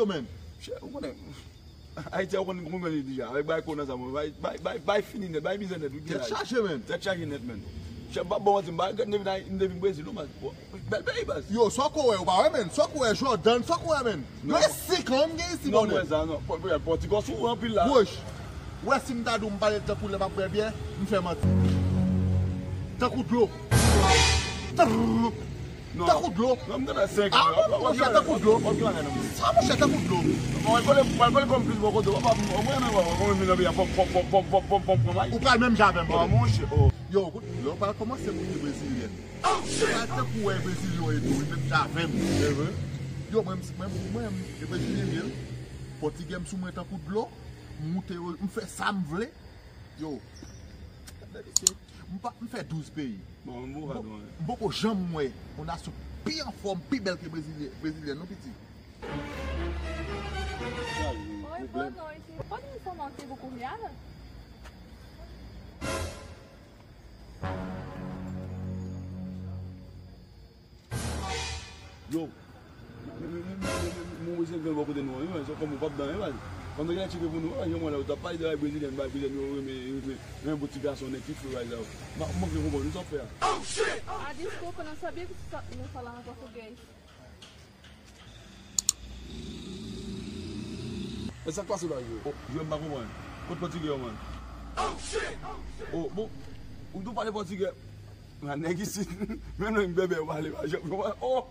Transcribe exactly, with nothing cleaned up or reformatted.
Yo, men. Chè, ou konnen, Ayiti a, ou konnen konbyen li deja. Avèk bagay kòwona sa, mwen, bay, bay, bay, bay fini nèt, bay mizè nèt, wi. Tèt chaje, men. Tèt chaje nèt, men. Chè, m p ap ba w manti, m pa regrèt m te vin Ay-, m te vin Brezil, non, baz. Bèl peyi, baz. Yo, sa w ko wè, ou pa wè, men. Sa w ko wè, Jordan, sa w ko wè, men. Yo, e senk an m gen isi, non, bòdèl. Mwen sa, non. Pò-, pò-, Pòtigal sou anpil la. Wouch. Ou wè si m ta di w m pale tankou lè m ap bwè byè, m fè manti. Tankou dlo. Tankou dlo. Non. Tankou dlo. Non, m gen senk an. Ah, monchè, tankou dlo. Sa, monchè, tankou dlo. Mwen kole, mwen kole kòm plis bò kote. Papa, mwen renmen wè, mwen renmen nan peyi a. Pòm, pòm, pòm. Ou pral menm jan avè m, monchè. Yo, kout, lè w pral kòmanse pou te brezilyen. Ou pral tankou wè brezilyen yo e tou, menm jan avè m. Yo, mwen, mwen, mwen, e brezilyen m ye. Pòtigè m sou mwen tankou dlo. M moute yo, m fè sa m vle. Yo, gade mesye, m pa, m fè douz peyi. Bon, m bon, m poko janm wè yon nasyon pi anfòm, pi bèl ke brezilyen, brezilyen, non, piti. Oi, boa noite. Pode me informar o tempo por Riara? Yo, m, m, m, m, m, m, mwen bezwen gen bò kote nou an, wi, men, se kòm ou p ap dan, wi, baz. Kòm nou gen tcheke pou nou, wi, baz, yon mwen la, ou t ap pale de bagay brezilyen, bagay brezilyen, yo renmen, renmen, renmen bon ti gason, nèg ki fre, bagay sa yo. M, m manke konprann, nou sa w ap fè a? Ah, desculpa, não sabia que você sa-, não falava português. E sa k pase la, Jwe? Oh, Jwe, m pa konprann. Kot pòtigè yo, man? Oh, bon, ou tou pale pòtigè. Nan nèg isit, menm lè m bèbè, yo pale, pa janm konprann. Oh!